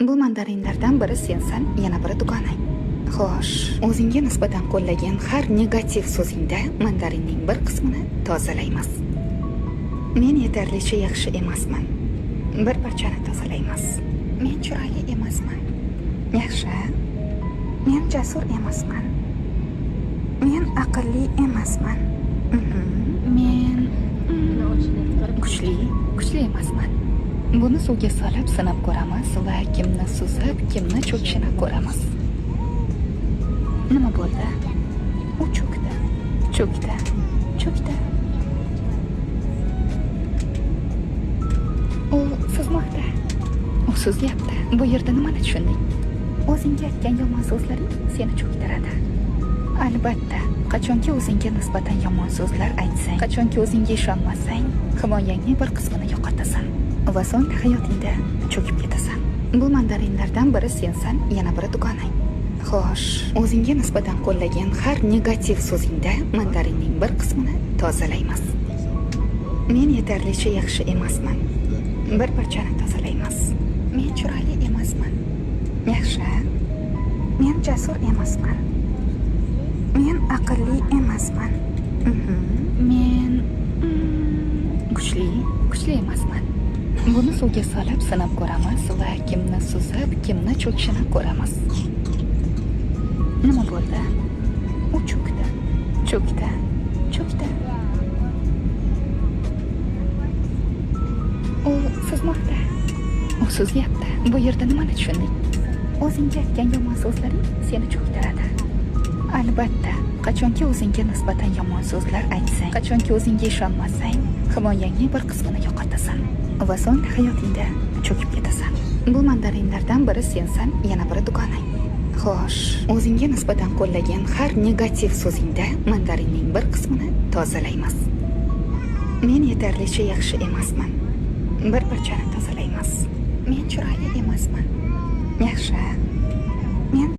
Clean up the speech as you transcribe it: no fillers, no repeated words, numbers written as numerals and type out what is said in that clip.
Bu mandarinlardan biri sensan, yana biri dugonang. Xo'sh, o'zingga nisbatan qo'llagan har negativ so'zingda mandarinning bir qismini tozalaymiz. Men yetarlicha yaxshi emasman. Bir parchani tozalaymiz. Men chiroyli emasman. Yaxshi. Men jasur emasman. Men aqlli emasman. Men kuchli, kuchli emasman. Buni suvga solib sinab ko'ramiz va kimni suzib, kimni cho'kishini ko'ramiz. Nima bo'ldi? U cho'kdi. Cho'kdi. Cho'kdi. U suzmoqda. U suzyapti. Bu yerda nimani tushunding? O'zingga aytgan yomon so'zlaring seni cho'ktiradi. Albatta, qachonki o'zingga nisbatan yomon so'zlar aytsang, qachonki o'zingga ishonmasang, himoyangning bir qismini yo'qotasan va so'ng hayotingda cho'kib ketasan. Bu mandarinlardan biri sensan, yana biri dugonang. Xo'sh, o'zingga nisbatan qo'llagan har negativ so'zingda mandarinning bir qismini tozalaymiz. Men yetarlicha yaxshi emasman. Bir parchani tozalaymiz. Men chiroyli emasman. Yaxshi. Men jasur emasman. Men aqlli emasman. Men kuchli, kuchli emasman. Buni suvga solib sinab ko'ramiz va kimni suzib, kimni cho'kishini ko'ramiz. Nima bo'ldi? U cho'kdi. Cho'kdi. Cho'kdi. U suzmoqda. U suzyapti. Bu yerda nimani tushunding? O'zingga aytgan yomon so'zlaring seni cho'ktiradi. Albatta, qachonki o'zingga nisbatan yomon so'zlar aytsang, qachonki o'zingga ishonmasang, himoyangning bir qismini yo'qotasan va so'ng hayotingda cho'kib ketasan. Bu mandarinlardan biri sensan, yana biri dugonang. Xo'sh, o'zingga nisbatan qo'llagan har negativ so'zingda mandarinning bir qismini tozalaymiz. Men yetarlicha yaxshi emasman. Bir parchani tozalaymiz. Men chiroyli emasman. Yaxshi. Men